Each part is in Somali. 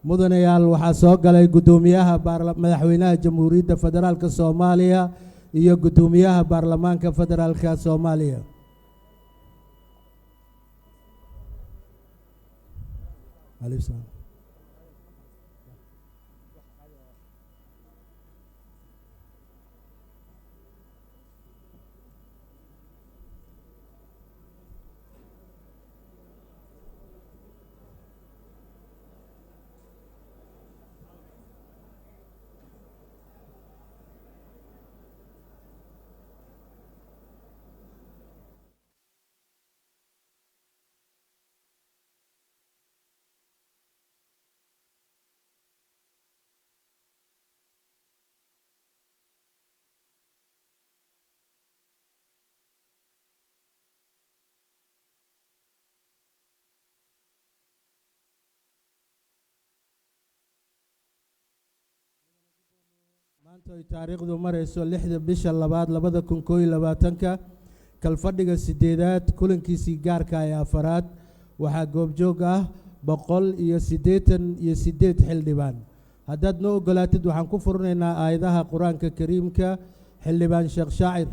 Mudanayaal, waxaa soo galay guddoomiyaha madaxweynaha Jamhuuriyadda Federaalka Soomaaliya iyo guddoomiyaha Baarlamaanka Federaalka Soomaaliya. Maanta ay taariikhdu marayso 6-da bisha 2 2021-ka, kalfadhiga sideedaad kulankiisii gaarka ee afaraad, waxaa goobjoog ah 188 xildhibaan. Haddaad noo ogolaatid, waxaan ku furinaynaa aayadaha Qur-aanka Kariimka. Xildhibaan Sheekh Shaacir.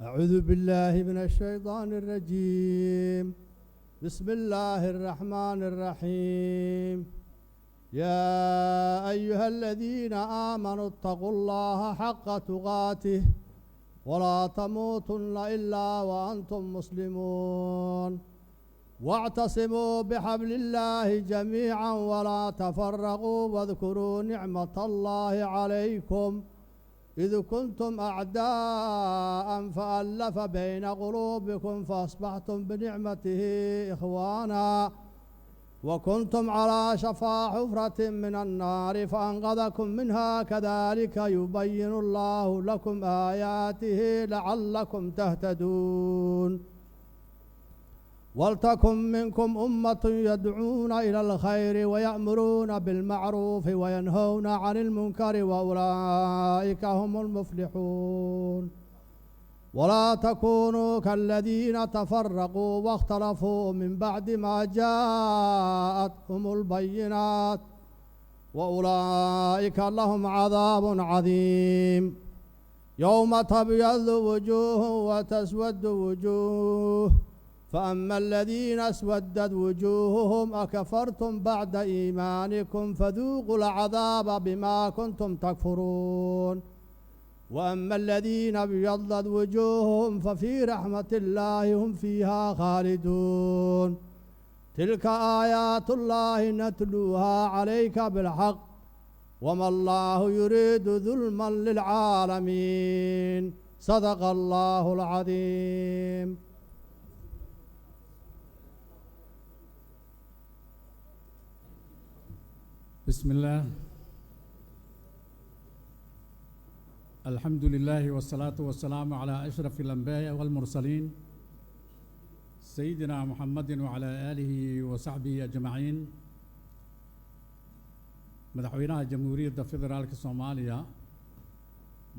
أعوذ بالله من الشيطان الرجيم. بسم الله الرحمن الرحيم. يا أيها الذين آمنوا اتقوا الله حق تقاته ولا تموتن إلا وأنتم مسلمون. واعتصموا بحبل الله جميعا ولا تفرقوا، واذكروا نعمة الله عليكم إذ كنتم أعداء فألف بين قلوبكم فأصبحتم بنعمته إخوانا، وكنتم على شفا حفرة من النار فأنقذكم منها، كذلك يبين الله لكم آياته لعلكم تهتدون. ولتكن منكم أمة يدعون إلى الخير ويأمرون بالمعروف وينهون عن المنكر، وأولئك هم المفلحون. ولا تكونوا كالذين تفرقوا واختلفوا من بعد ما جاءتهم البينات، وأولئك لهم عذاب عظيم. يوم تبيض وجوه وتسود وجوه، فأما الذين اسودت وجوههم أكفرتم بعد إيمانكم فذوقوا العذاب بما كنتم تكفرون. وأما الذين ابيضت وجوههم ففي رحمة الله هم فيها خالدون. تلك آيات الله نتلوها عليك بالحق، وما الله يريد ظلما للعالمين. صدق الله العظيم. بسم الله، الحمد لله، والصلاة والسلام على أشرف الأنبياء والمرسلين، سيدنا محمد وعلى آله وصحبه أجمعين. Madaxweynaha Jamhuuriyadda Federaalka Soomaaliya,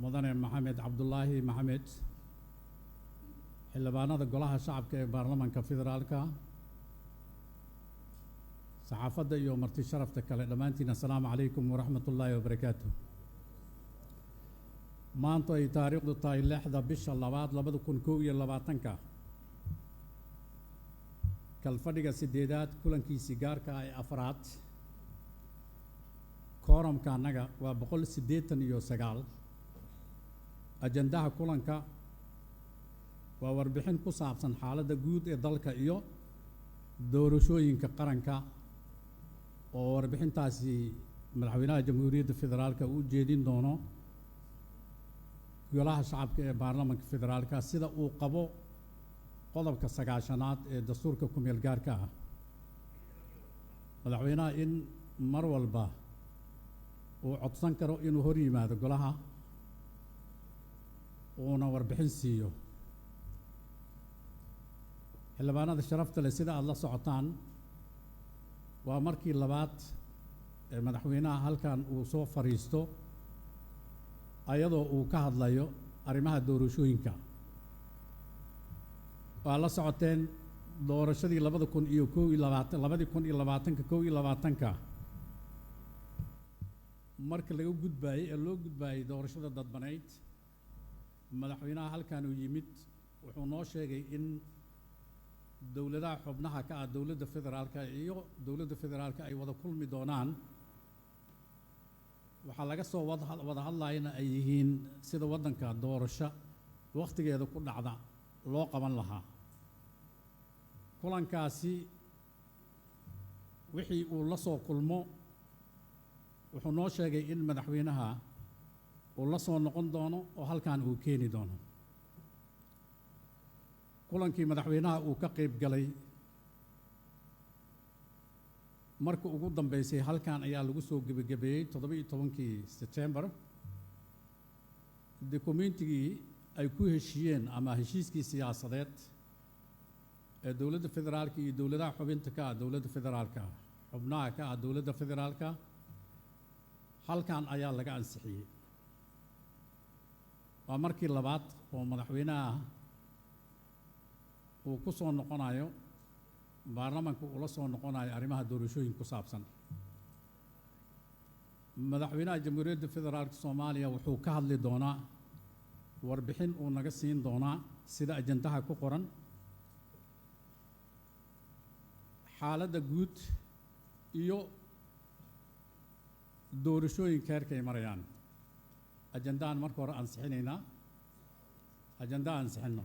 Mudane Maxamed Cabdulaahi Maxamed, xildhibaanada Golaha Shacabka ee Baarlamanka Federaalka, saxaafadda iyo marti sharafta kale, dhammaantiin assalaamu calaykum waraxmat ullaahi wabarakaatu. Maanta ay taariikhdu tahay 6-da bisha 2 2021-ka, kalfadhiga sideedaad kulankiisii gaarka ah ee afraad, kooramka annaga waa 189. Ajandaha kulanka waa warbixin ku saabsan xaaladda guud ee dalka iyo doorashooyinka qaranka, oo warbixintaasi madaxweynaha Jamhuuriyadda Federaalka uu u jeedin doono Golaha Shacabka ee Baarlamanka Federaalka, sida uu qabo qodobka 90aad ee dastuurka ku-meel gaarka ah. Madaxweynaha in mar walba uu codsan karo inuu hor yimaado golaha uuna warbixin siiyo. Xildhibaanada sharafta leh, sida aada la socotaan, waa markii labaad ee madaxweynaha halkan uu soo fadhiisto ayadoo uu ka hadlayo arrimaha doorashooyinka. Waa la socoteen doorashadii 2021, 2020-ka, 21-ka, marka laga gudbaayey ee loo gudbaayey doorashada dadbanayd, madaxweynaha halkan uu yimid, wuxuu noo sheegay in dowladaha xubnaha ka ah dowladda federaalka iyo dowladda federaalka ay wada kulmi doonaan. Waxaa laga soo wada hadlayana ay yihiin sida waddanka doorasho wakhtigeeda ku dhacda loo qaban lahaa. Kulankaasi wixii uu la soo kulmo, wuxuu noo sheegay in madaxweynaha uu la soo noqon doono oo halkan uu keeni doono. Kulankii madaxweynaha uu ka qayb galay marka ugu dambeysay halkan ayaa lagu soo gebagabeeyey 17-kii Sebtembar. Dokumentigii ay ku heshiiyeen ama heshiiskii siyaasadeed ee dowladda federaalka iyo dowladaha xubinta ka ah dowladda federaalka, xubnaha ka ah dowladda federaalka, halkan ayaa laga ansixiyey. Waa markii labaad oo madaxweynaha uu ku soo noqonayo baarlamanka, uu la soo noqonayo arrimaha doorashooyin ku saabsan. Madaxweynaha Jamhuuriyadda Federaalka Soomaaliya wuxuu ka hadli doonaa, warbixin uu naga siin doonaa, sida ajandaha ku qoran, xaaladda guud iyo doorashooyinka heerka ay marayaan. Ajandahan marka hore ansixinaynaa, ajandaha ansixinno.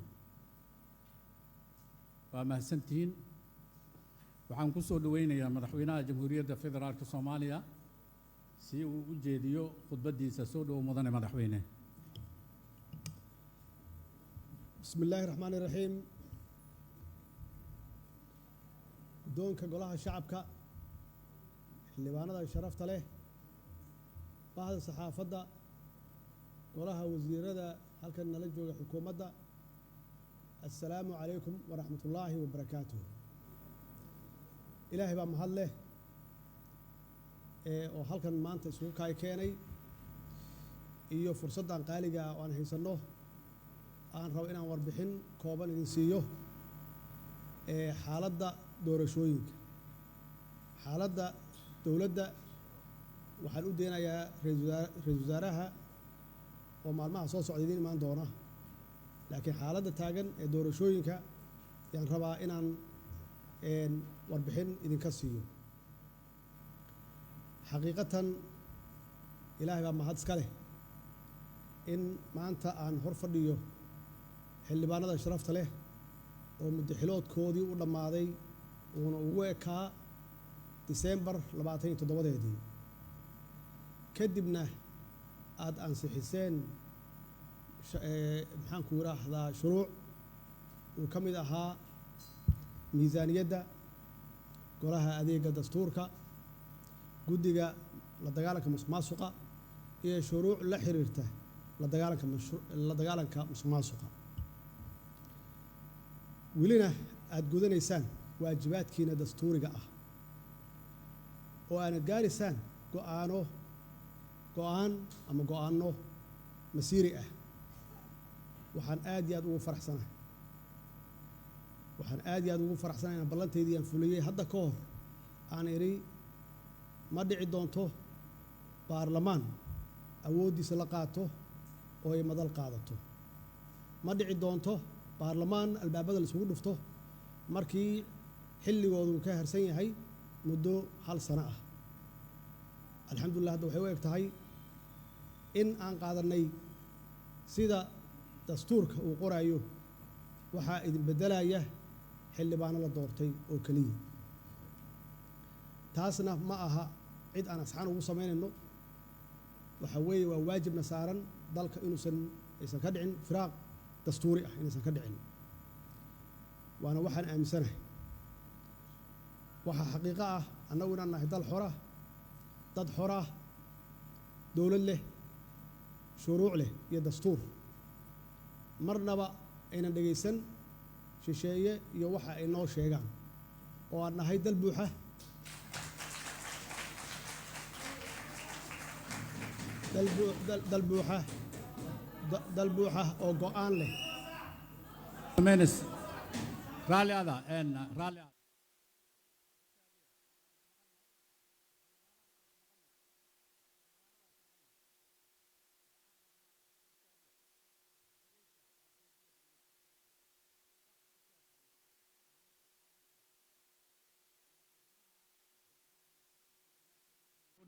Waa mahadsantihiin. Waxaan ku soo dhoweynayaa madaxweynaha Jamhuuriyadda Federaalka Soomaaliya si uu u jeediyo khudbaddiisa. Soo dhowo, mudane madaxweyne. بسم الله الرحمن الرحيم. Guddoonka Golaha Shacabka, xildhibaanada sharafta leh, bahda saxaafadda, golaha wasiirada halkan nala jooga, xukuumadda, assalaamu calaykum waraxmat ullaahi wabarakaatuh. Ilaahay baa mahad leh ee oo halkan maanta isugu kaay keenay iyo fursaddan qaaliga ah oo aan haysanno. Aan rabo inaan warbixin kooban idin siiyo ee xaaladda doorashooyinka. Xaaladda dowladda waxaan u deenayaa ra-iisul wasaaraha oo maalmaha soo socda idiin imaan doona, laakiin xaaladda taagan ee doorashooyinka ayaan rabaa inaan warbixin idinka siiyo. Xaqiiqatan, Ilaahay baa mahad iska leh in maanta aan hor fadhiyo xildhibaanada sharafta leh oo muddaxiloodkoodii u dhammaaday, uuna ugu ekaa Disembar 27-deedii, kadibna aada ansixiseen maxaanku yidhaahdaa, shuruuc uu ka mid ahaa miisaaniyadda, golaha adeega dastuurka, guddiga la dagaalanka musuqmaasuqa iyo shuruuc la xiriirta la dagaalanka musuqmaasuqa. Welina aada gudanaysaan waajibaadkiina dastuuriga ah oo aanad gaaraysaan go'aano, go'aan ama go'aano masiiri ah. Waxaan aad iyo aad ugu faraxsanahay, waxaan aad iyo aad ugu faraxsanahay inaan ballantaydii aan fuliyey hadda ka hor aan idhi ma dhici doonto baarlamaan awooddiisa la qaato oo ay madal qaadato, ma dhici doonto baarlamaan albaabada la isugu dhufto markii xilligoodu uu ka harsan yahay muddo hal sano ah. Alxamdulillah, hadda waxay u eg tahay in aan qaadanay sida dastuurka uu qoraayo. Waxaa idin beddelaya xildhibaano la doortay oo keliya. Taasna ma aha cid aan asxaan ugu samaynayno. Waxa weeye waa waajibna saaran dalka inuusan aysan ka dhicin firaaq dastuuri ah, inaysan ka dhicin, waana waxaan aaminsanahay. Waxaa xaqiiqo ah annagu inaan nahay dal xora, dad xora ah, dowlad leh, shuruuc leh iyo dastuur. Marnaba aynan dhegaysan Shisheeye iyo waxa ay noo sheegaan oo aan nahay dal buuxa, dal buuxa, dal buuxa oo go'aan leh. Menes, raalli ada en raalli ada.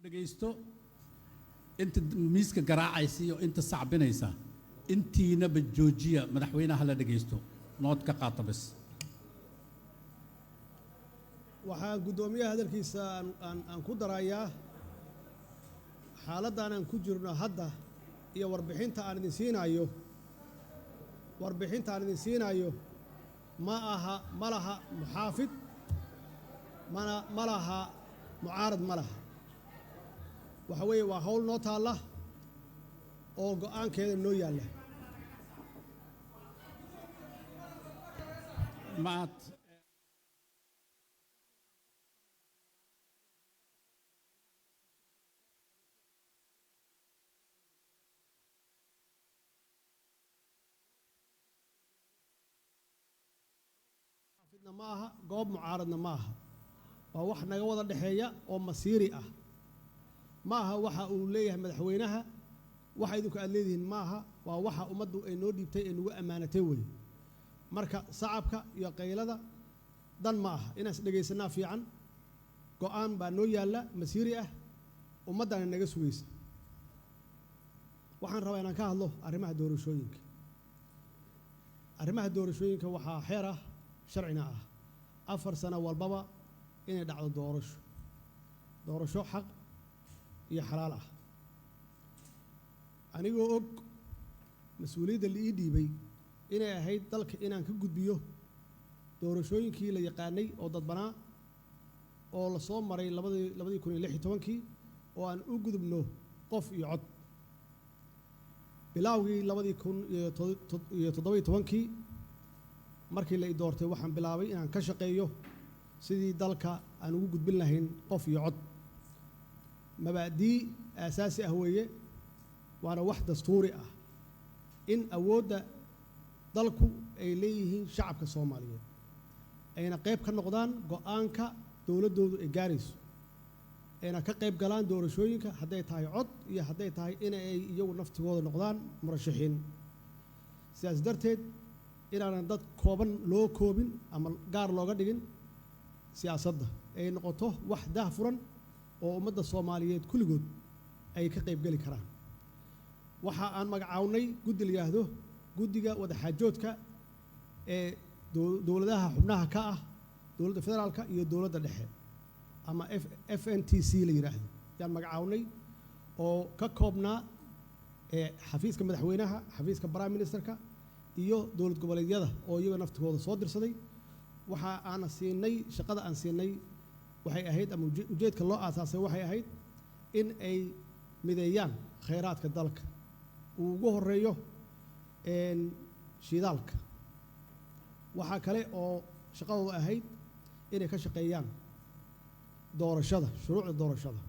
Dhegaysto, inta miiska garaacaysa iyo inta sacbinaysa intiinaba joojiya. Madaxweynaha la dhegaysto, nood ka qaata bas. Waxaan guddoomiyaha hadalkiisa aan ku darayaa xaaladdan aan ku jirno hadda iyo warbixinta aan idin siinayo. Warbixinta aan idin siinayo ma aha, ma laha muxaafid, mana ma laha mucaarad, ma laha. Waxa weeye waa hawl noo taalla oo go'aankeeda noo yaalla. Maad. Muxaafidna ma aha, goob mucaaradna ma aha. Waa wax naga wada dhexeeya oo masiiri ah. Ma aha waxa uu leeyahay madaxweynaha, waxa idinku aad leedihiin ma aha. Waa waxa ummaddu ay noo dhiibtay ee nagu ammaanatay weeye. Marka sacabka iyo qaylada dan ma aha, inaan is dhegaysanaa fiican. Go'aan baa noo yaalla masiiri ah, ummaddana naga sugaysa. Waxaan rabaa inaan ka hadlo arrimaha doorashooyinka. Arrimaha doorashooyinka waxaa xeer ah, sharcina ah, 4 sano walbaba inay dhacdo doorasho, doorasho xaq iyo xalaal ah. Anigoo og mas-uuliyadda la ii dhiibay inay ahayd dalka inaan ka gudbiyo doorashooyinkii la yaqaanay oo dadbanaa oo la soo maray 2016-kii oo aan u gudubno qof iyo cod bilaawgii 2017-kii. Markii la i doortay, waxaan bilaabay inaan ka shaqeeyo sidii dalka aan ugu gudbin lahayn qof iyo cod. Mabaadii aasaasi ah weeye, waana wax dastuuri ah in awoodda dalku ay leeyihiin shacabka Soomaaliyeed, ayna qayb ka noqdaan go'aanka dowladdoodu ay gaarayso, ayna ka qayb galaan doorashooyinka, hadday tahay cod iyo hadday tahay in ay iyagu naftigooda noqdaan murashaxiin. Sidaas darteed, inaanan dad kooban loo koobin ama gaar looga dhigin siyaasadda, ay noqoto wax daah furan oo ummadda Soomaaliyeed kulligood ay ka qaybgeli karaan. Waxa aan magacawnay guddi la yidhaahdo Guddiga Wadaxaajoodka ee dowladaha xubnaha ka ah dowladda federaalka iyo dowladda dhexe, ama FNTC la yidhaahdo, yaan magacawnay, oo ka koobnaa ee xafiiska madaxweynaha, xafiiska prime ministerka iyo dowlad goboleedyada oo iyaga naftigooda soo dirsaday. Waxa aana siinay, shaqada aan siinay waxay ahayd, ama ujeedka loo aasaasay waxay ahayd, in ay mideeyaan khayraadka dalka, uu ugu horeeyo shidaalka. Waxaa kale oo shaqadooda ahayd inay ka shaqeeyaan doorashada, shuruucda doorashada,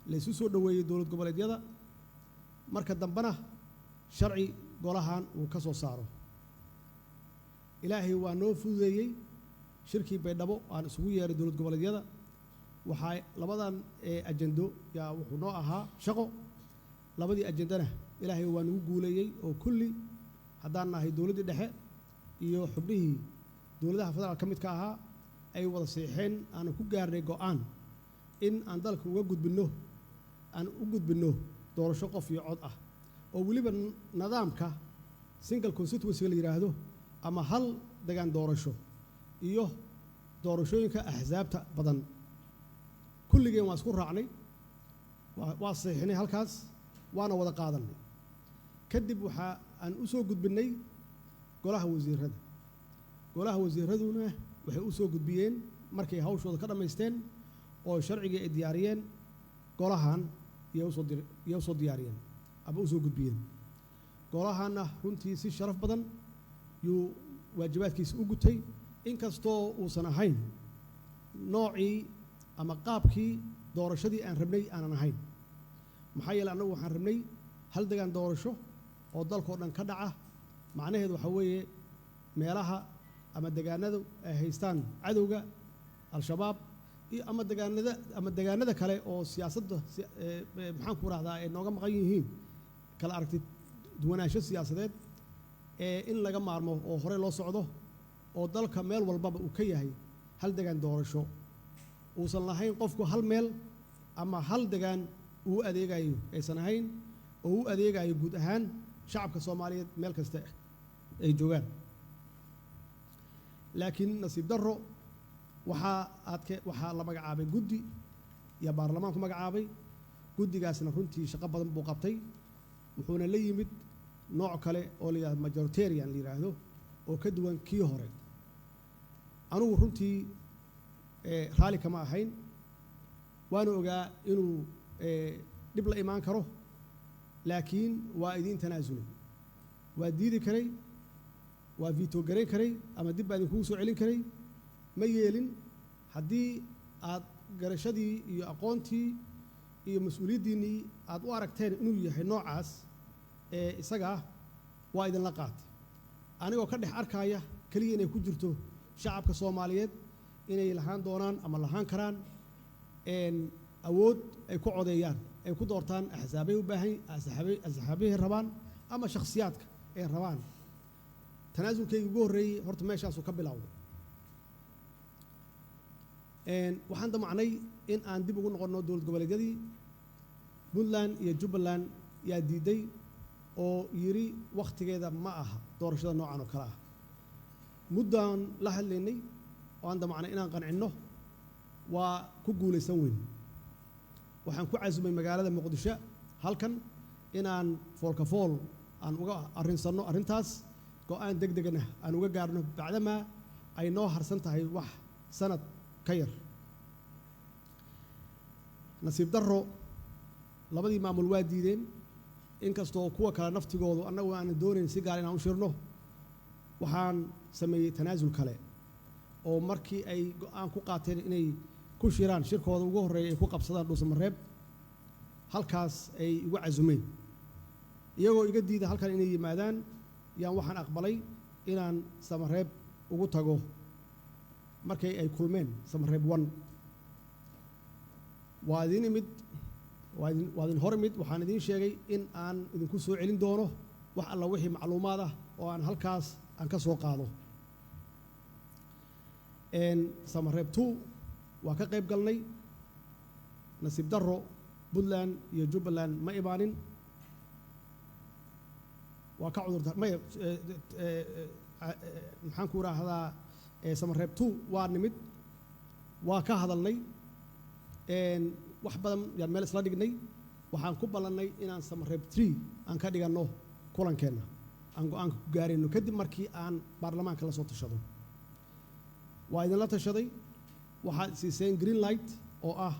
la isu soo dhoweeyey dowlad goboleedyada, marka dambena sharci golahan uu ka soo saaro. Ilaahay waa noo fududeeyey. Shirkii Baydhabo aan isugu yeeray dowlad goboleedyada, waxaa labadan ajendo yaa wuxuu noo ahaa shaqo. Labadii ajendana Ilaahay waa nagu guuleeyey, oo kulli haddaan nahay dowladdii dhexe iyo xubnihii dowladaha federaal ka midka ahaa ay wada saxiixeen, aanu ku gaarnay go'aan in aan dalka uga gudbinno, aan u gudbinno doorasho qof iyo cod ah, oo weliba nidaamka single constituency la yidhaahdo ama hal degaan doorasho iyo doorashooyinka axsaabta badan. Kulligeen waa isku raacnay, waa saxiixnay halkaas, waana wada qaadanay. Kadib waxaa aan u soo gudbinnay golaha wasiirada. Golaha wasiiraduna waxay u soo gudbiyeen, markay hawshooda ka dhammaysteen oo sharcigii ay diyaariyeen, golahan iyay usoo diyaariyeen ama usoo gudbiyeen. Golahanna runtii si sharaf badan yuu Waajibaadkiisa u gutay, inkastoo uusan ahayn noocii ama qaabkii doorashadii aan rabnay aanan ahayn. Maxaa yeele, annagu waxaan rabnay hal degaan doorasho oo dalkao dhan ka dhaca. Macnaheedu waxaa weeye meelaha ama degaanadu ay haystaan cadowga Al-Shabaab iyo ama degaanada kale oo siyaasadda, maxaan ku rahdaa, ay nooga maqan yihiin kala aragti duwanaansho siyaasadeed, ee in laga maarmo oo hore loo socdo oo dalka meel walbaba uu ka yahay hal degaan doorasho, uusan lahayn qofku hal meel ama hal degaan uu adeegayo aysan ahayn, oo u adeegayo guud ahaan shacabka Soomaaliyeed meel kasta ay joogaan. Laakiin nasiib darro, waxaa aadke waxaa la magacaabay guddi iyo baarlamaanku magacaabay. Guddigaasna runtii shaqo badan buu qabtay, wuxuuna la yimid nooc kale oo la yidhahdo majoritarian la yidhaahdo, oo ka duwan kii hore. Anugu runtii raalli kama ahayn, waana ogaa inuu dhib la imaan karo, laakiin waa idiin tanaasulay. Waa diidi karay, waa veto garayn karay, ama dib baa idinkugu soo celin karay. Ma yeelin. Haddii aad garashadii iyo aqoontii iyo mas-uuliyaddiinnii aad u aragteen inuu yahay noocaas ee isaga ah, waa idinla qaatay, anigoo ka dhex arkaya keliya inay ku jirto shacabka Soomaaliyeed inay lahaan doonaan ama lahaan karaan awood ay ku codeeyaan, ay ku doortaan axsaabay u baahan, axsaabahay rabaan ama shakhsiyaadka ay rabaan. Tanaasulkayga ugu horreeyey horta meeshaasuu ka bilowday. Waxaan damacnay in aan dib ugu noqonno dowlad goboleedyadii. Puntland iyo Jubbaland yaa diiday oo yidhi wakhtigeeda ma aha doorashada noocan oo kale ah. Muddaan la hadlaynay oo aan damacnay inaan qancinno, waa ku guulaysan weyn. Waxaan ku casumay magaalada Muqdisho halkan inaan foolka fool aan uga arrinsanno arrintaas, go'aan deg degna aan uga gaarno, bacdamaa ay noo harsan tahay wax sanad ka yar. Nasiib darro, labadii maamul waa diideen, inkastoo kuwa kale naftigoodu annagu aanan doonayn si gaar inaan u shirno. Waxaan sameeyey tanaasul kale oo markii ay go'aan ku qaateen inay ku shiraan shirkooda ugu horreeya ay ku qabsadaan Dhuusamareeb, halkaas ay igu casumeen, iyagoo iga diida halkan inay yimaadaan, yaan waxaan aqbalay inaan Samareeb ugu tago markay ay kulmeen Samareeb 1. Waa idin imid, waa idin hor imid. Waxaan idiin sheegay in aan idinku soo celin doono wax alla wixii macluumaad ah oo aan halkaas aan ka soo qaado. Samareeb 2 waa ka qayb galnay. Nasiib darro, Puntland iyo Jubbaland ma imaanin, waa ka cudurda maya. Maxaan ku idhaahdaa, Samareeb 2 waa nimid, waa ka hadalnay, wax badan yaan meel isla dhignay. Waxaan ku ballannay inaan Samareeb 3 aan ka dhiganno kulankeenna aan go'aanka ku gaarayno, kadib markii aan baarlamaanka la soo tashado. Waa idinla tashaday, waxaad siiseen green light oo ah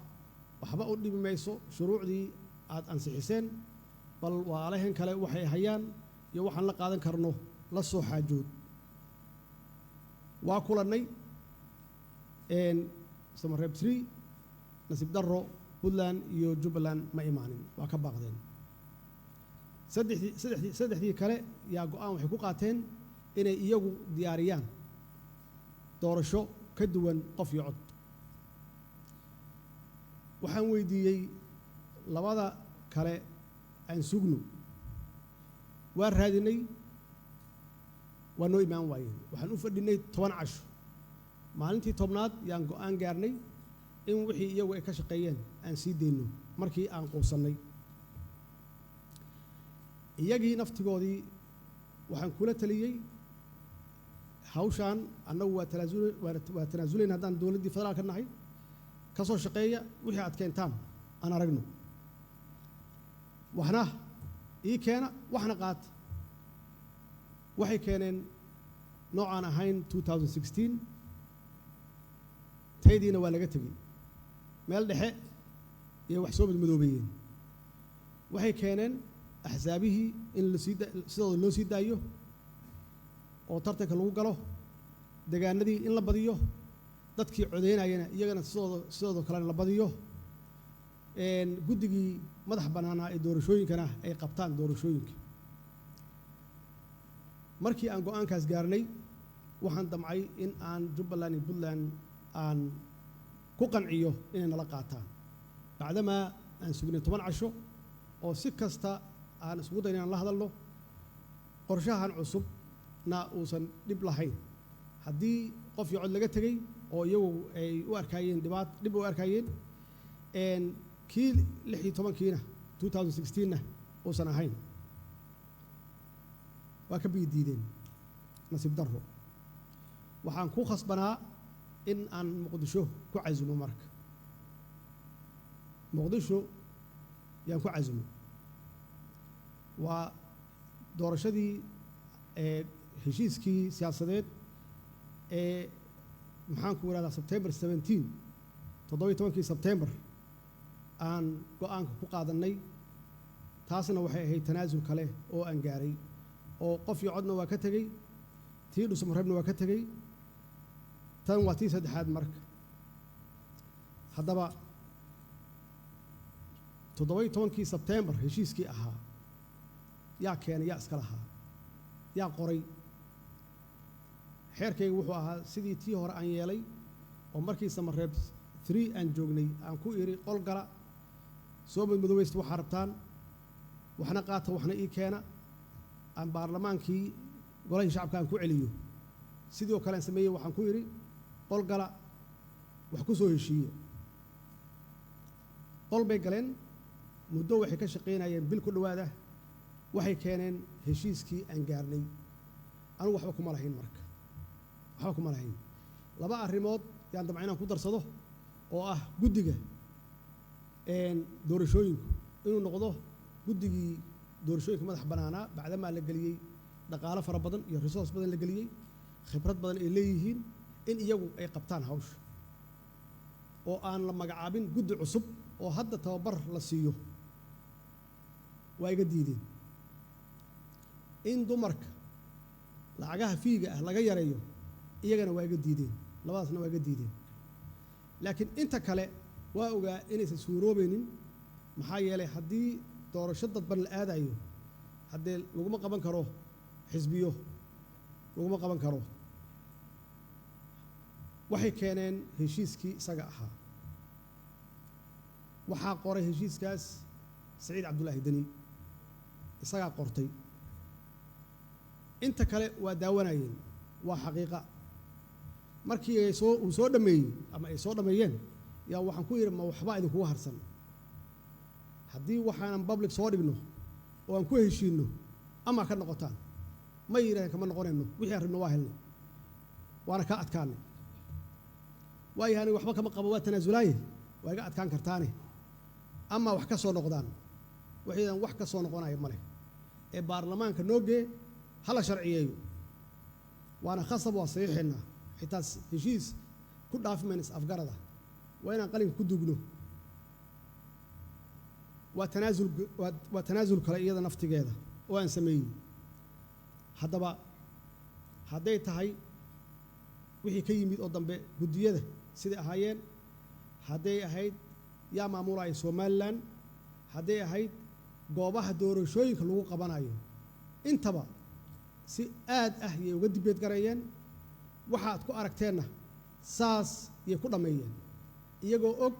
waxba u dhibi mayso shuruucdii aad ansixiseen, bal walaalahan kale waxay hayaan iyo waxaan la qaadan karno la soo xaajood. Waa kulannay Samareeb 3. Nasiib darro, Puntland iyo Jubbaland ma imaanin, waa ka baaqdeen. Saddexdii kale yaa go'aan waxay ku qaateen inay iyagu diyaariyaan doorasho ka duwan qof iyo cod. Waxaan weydiiyey labada kale aan sugno. Waa raadinay, waa noo imaan waayeen. Waxaan u fadhinay 10 casho. Maalintii 10aad yaan go'aan gaarnay in wixii iyagu ay ka shaqeeyeen aan sii dayno. Markii aan quusannay iyagii naftigoodii, waxaan kula taliyey hawshaan annagu waa tanaasulayna haddaan dowladdii federaalka nahay. Ka soo shaqeeya wixii aad keentaan aan aragno, waxna ii keena, waxna qaata. Waxay keeneen noocaan ahayn 2016, taydiina waa laga tegey, meel dhexe iyo wax soo madmadoobeeyeen. Waxay keeneen axsaabihii in lasii sidooda loo sii daayo. Oo tartanka lagu galo degaanadii in la badiyo, dadkii codeynayana iyagana sidooda kalena la badiyo, guddigii madax bannaanaa ee doorashooyinkana ay qabtaan doorashooyinka. Markii aan go'aankaas gaarnay, waxaan damcay in aan Jubbaland iyo Puntland aan ku qanciyo inay nala qaataan, bacdamaa aan sugnay 10 casho oo si kasta aan isugu dayn inaan la hadalno, qorshahan cusubna uusan dhib lahayn haddii qof iyo cod laga tegey oo iyagu ay u arkaayeen dhibaat, dhib u arkaayeen, kii 16-kiina, 2016-na uusan ahayn. Waa ka biyi diideen. Nasiib darro, waxaan ku khasbanaa in aan Muqdisho ku casumo. Marka Muqdisho yaan ku casumo. Waa doorashadii ee heshiiskii siyaasadeed ee, maxaan ku ihahdaa, September 17, 17-kii Sebtembar aan go'aanka ku qaadannay. Taasna waxay ahayd tanaasul kale oo aan gaaray, oo qof iyo codna waa ka tegey, tii Dhusmareebna waa ka tegey, tan waa tii saddexaad. Marka haddaba 17-kii Sebtembar heshiiskii ahaa yaa keenay, yaa iska lahaa, yaa qoray? Xeerkayga wuxuu ahaa sidii tii hore aan yeelay, oo markii Samareeb 3 aan joognay aan ku idhi: "Qol gala, soo madmadoweysta waxaa rabtaan, waxna qaata, waxna ii keena, aan baarlamaankii golahii shacabka aan ku celiyo." Sidii oo kale aan sameeyey. Waxaan ku idhi: "Qol gala, wax ku soo heshiiye." Qol bay galeen. Muddo waxay ka shaqaynayeen bil ku dhowaada. Waxay keeneen heshiiskii aan gaarnay. Anugu waxba kuma lahayn. Marka waxba kuma lahayn. Laba arrimood yaan damca inaan ku darsado, oo ah guddiga doorashooyinku inuu noqdo guddigii doorashooyinka madax bannaanaa, bacdamaa la geliyey dhaqaalo fara badan iyo resource badan la geliyey, khibrad badan ay leeyihiin, in iyagu ay qabtaan hawsha oo aan la magacaabin guddi cusub oo hadda tababar la siiyo. Waa iga diideen. In dumarka lacagaha fee-ga ah laga yareeyo, iyagana waa iga diideen. Labadaasna waa iga diideen, laakiin inta kale waa ogaa inaysan suuroobaynin. Maxaa yeelay, haddii doorasho dadban la aadayo, haddee laguma qaban karo xisbiyo, laguma qaban karo. Waxay keeneen heshiiskii isaga ahaa. Waxaa qoray heshiiskaas Saciid Cabdulaahi Deni, isagaa qortay. Inta kale waa daawanayeen, waa xaqiiqa. Markii ay soo uu soo dhammeeyey ama ay soo dhammeeyeen, yaa waxaan ku yidhi: "Ma waxbaa idinkugu harsan haddii waxaanan public soo dhigno oo aan ku heshiinno ama ka noqotaan?" Ma yidhahdeen kama noqonayno, wixii aan rabno waa helnay, waana kaa adkaanay. Waayo, aniga waxba kama qabo, waa tanaasulaaye, waa iga adkaan kartaane, ama wax ka soo noqdaan. Waxaydan wax ka soo noqonaya ma leh ee baarlamaanka noo gee, hala sharciyeeyo, waana khasab, waa saxiixaynaa. Xitaa heshiis ku dhaafi mayna is afgarada, waa inaan qalinka ku dugno. Waa tanaasul, waa tanaasul kale iyada naftigeeda oo aan sameeyey. Haddaba hadday tahay wixii ka yimid oo dambe guddiyada siday ahaayeen, hadday ahayd yaa maamulaya Somaliland, hadday ahayd goobaha doorashooyinka lagu qabanayo, intaba si aad ah yay uga debate gareeyeen. Waxaad ku aragteenna saas yay ku dhammeeyeen, iyagoo og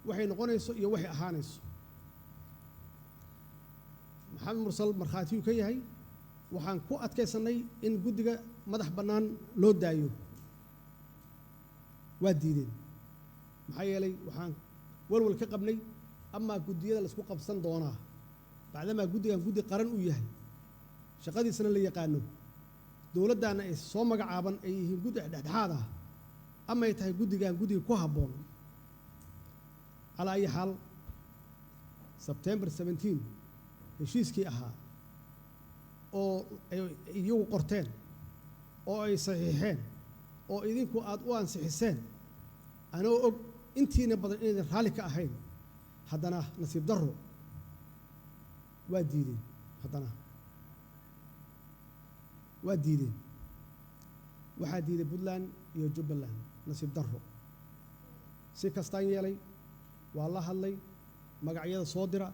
waxay noqonayso iyo waxay ahaanayso. Maxamed Mursal markhaatiyuu ka yahay. Waxaan ku adkaysannay in guddiga madax bannaan loo daayo, waa diideen. Maxaa yeelay, waxaan walwal ka qabnay amaa guddiyada laisku qabsan doonaa, bacdamaa guddigan guddi qaran uu yahay, shaqadiisana la yaqaano, dowladdaanna ay soo magacaaban, ay yihiin guddi dhexdhexaad ah, ama ay tahay guddigan guddiga ku habboon. Calaa ayi xaal, Sebtembar 17 heshiiskii ahaa oo ay iyagu qorteen oo ay saxiixeen oo idinku aad u ansixiseen, anoo og intiina badan inaydan raalli ka ahayn, haddana nasiib darro waa diideen. Haddana waa diideen. Waxaa diiday Puntland iyo Jubbaland. Nasiib darro, si kastaan yeelay, waa la hadlay, magacyada soo dira,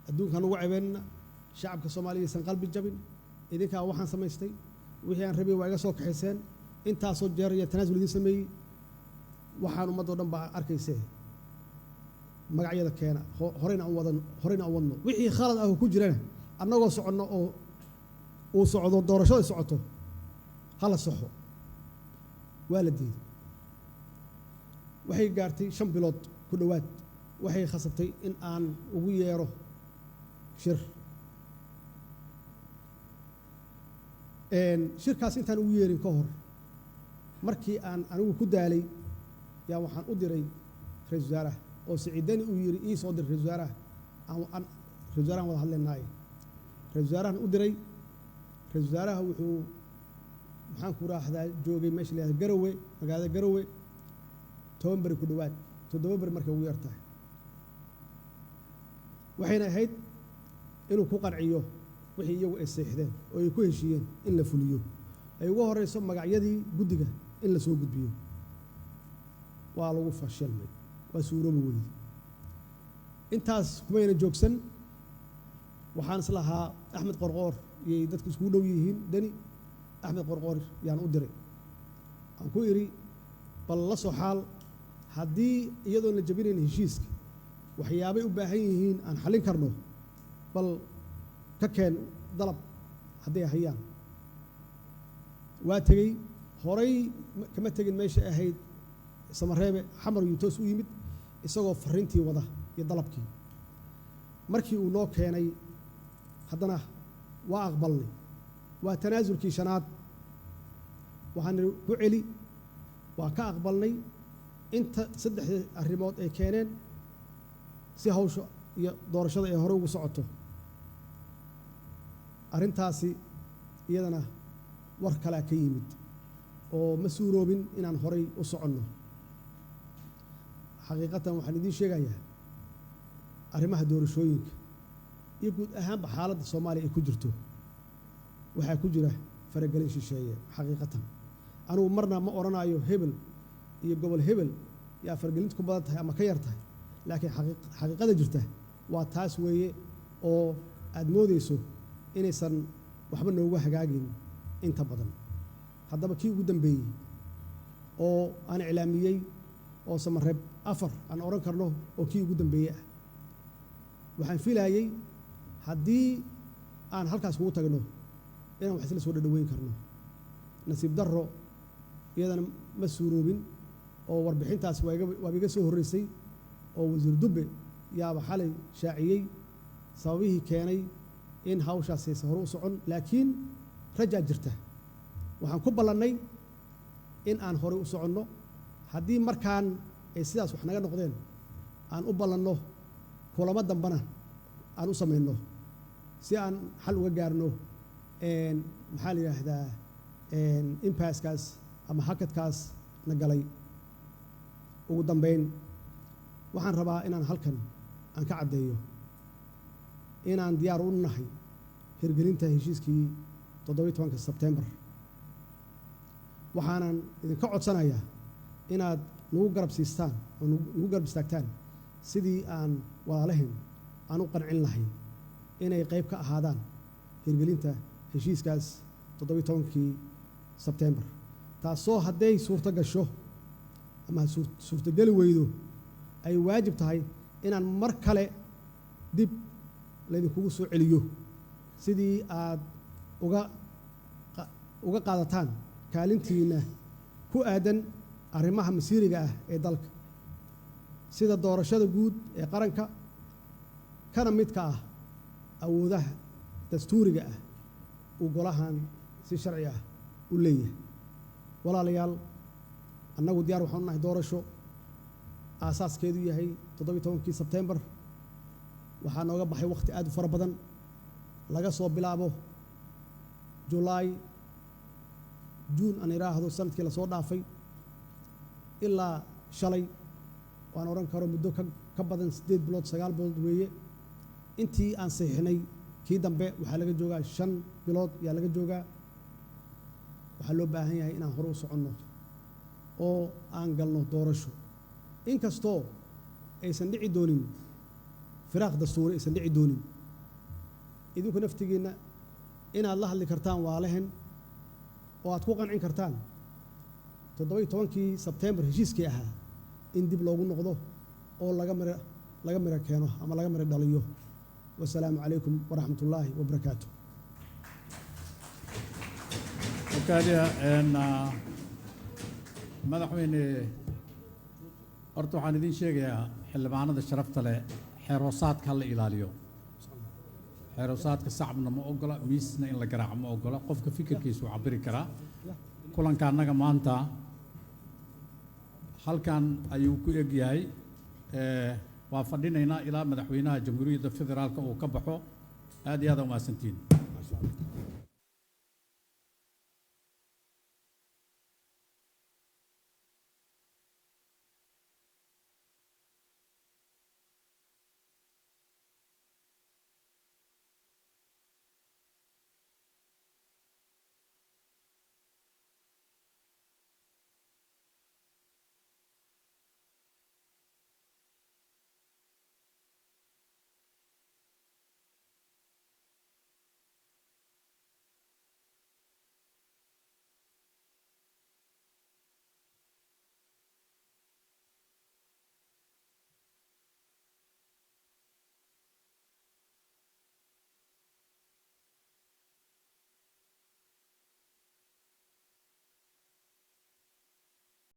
adduunkaan ugu cebeynina, shacabka Soomaaliya aysan qalbi jabin, idinkaa waxaan samaystay, wixii aan rabay waa iga soo kaxayseen, intaasoo jeer iyo tanaasul idiin sameeyey, waxaan ummadda o dhan baa arkaysee, magacyada keena, horeyna aan wadan, horeyna aan wadno. Wixii khalad ah oo ku jirana, annagoo soconno oo uu socdo, doorashada socoto, hala saxo. Waa la diiday. Waxay gaartay 5 bilood ku dhowaad. Waxay khasabtay in aan ugu yeero shir. Shirkaas intaan ugu yeerin ka hor, markii aan anigu ku daalay, yaa waxaan u diray ra-isul wasaaraha oo Siciidani uu yidhi ii soo dir ra-isul wasaaraha, aan ra-isul wasaarahan wada hadlaynaaye. Ra-isul wasaarahan u diray. Ra-isul wasaaraha wuxuu, maxaan ku raahdaa, joogay meesha la yihahdo Garowe, magaalada Garowe, 10 beri ku dhowaad, 7 beri markay ugu yartahay. Waxayna ahayd inuu ku qanciyo wixii iyagu ay seexdeen oo ay ku heshiiyeen in la fuliyo, ay ugu horeyso magacyadii guddiga in la soo gudbiyo. Waa lagu fashilmay, waa suuroobi weyde. Intaas kumayna joogsan. Waxaan islahaa Axmed Qorqoor iyay dadku iskugu dhow yihiin Deni. Axmed Qorqoor yaan u diray, aan ku idhi bal la soo xaal, haddii iyadoon la jabinayn heshiiska waxyaabay u baahan yihiin aan xallin karno, bal ka keen dalab hadday hayaan. Waa tegey. Horay kama tegin meesha ahayd Samareebe, Xamar yuu toos u yimid isagoo fariintii wada iyo dalabkii. Markii uu noo keenay haddana waa aqbalnay. Waa tanaasulkii shanaad. Waxaan nidhi ku celi. Waa ka aqbalnay inta saddexdii arrimood ay keeneen si hawsha iyo doorashada ay hore ugu socoto. Arrintaasi iyadana war kalea ka yimid oo ma suuroobin inaan horay u soconno. Xaqiiqatan waxaan idiin sheegayaa, arrimaha doorashooyinka iyo guud ahaanba xaaladda Soomaaliya ay ku jirto waxaa ku jira faragelin shisheeye. Xaqiiqatan anugu marna ma odhanayo hebel iyo gobol hebel yaa faragelintu ku badan tahay ama ka yar tahay, laakiin xaqiiqada jirta waa taas weeye, oo aad moodeyso inaysan waxba noogu hagaagin inta badan. Haddaba kii ugu dambeeyey oo aan iclaamiyey oo Samareeb 4 aan odhan karno oo kii ugu dambeeyey ah, waxaan filaayey haddii aan halkaas kugu tagno inaan wax isla soo dhadhaweyn karno. Nasiib darro, iyadana ma suuroobin, oo warbixintaas waaba iga soo horreysay oo wasiir Dubbe yaaba xalay shaaciyey sababihii keenay in hawshaas aysan hore u socon. Laakiin rajaa jirta. Waxaan ku ballannay in aan horey u soconno haddii markaan ay sidaas wax naga noqdeen, aan u ballanno kulamo dambana aan u samayno si aan xal uga gaarno, maxaa la yidhaahdaa, impasse-kaas ama hakadkaas na galay. Ugu dambayn, waxaan rabaa inaan halkan aan ka caddeeyo inaan diyaar u nahay hirgelinta heshiiskii 17-ka Sebtembar. Waxaanan idinka codsanayaa inaad nagu garab siistaan oo nagu garab istaagtaan sidii aan walaalahayn aan u qancin lahayn inay qayb ka ahaadaan hirgelinta heshiiskaas 17-kii Sebtembar, taasoo hadday suurto gasho ama suurtogeli weydo ay waajib tahay inaan mar kale dib laydinkugu soo celiyo sidii aad uga qaadataan kaalintiinna ku aadan arrimaha masiiriga ah ee dalka, sida doorashada guud ee qaranka, kana midka ah awoodaha dastuuriga ah uu golahan si sharci ah u leeyahay. Walaalayaal, annagu diyaar waxaan u nahay doorasho aasaaskeedu yahay 17-kii Sebtembar. Waxaa nooga baxay wakhti aad u fara badan, laga soo bilaabo Julaay, Juun aan idhaahdo, sanadkii lasoo dhaafay ilaa shalay, waan odhan karo muddo ka badan 8 bilood, 9 bilood weeye. Intii aan saxiixnay kii dambe waxaa laga joogaa 5 bilood yaa laga joogaa. Waxaa loo baahan yahay inaan hore u soconno oo aan galno doorasho, inkastoo aysan dhici doonin firaaq dastuuri, aysan dhici doonin. Idinku naftigiinna inaad la hadli kartaan waa lehen oo aad ku qancin kartaan 17-kii Sebteembar heshiiskii ahaa in dib loogu noqdo oo laga miro keeno ama laga miro dhaliyo. Wasalaamu calaykum waraxmat ullaahi wabarakaatu. Okaaliya madaxweyne, horta waxaan idiin sheegayaa, xildhibaanada sharafta leh, xeeroosaadka ha la ilaaliyo. Xeeroosaadka sacabna ma ogola, miisna in la garaaco ma ogola. Qofka fikirkiisu cabiri karaa. Kulanka annaga maanta halkan ayuu ku eg yahay. Waa fadhinaynaa ilaa madaxweynaha Jamhuuriyadda Federaalka uu ka baxo. Aad iyo aad umahadsantihiin.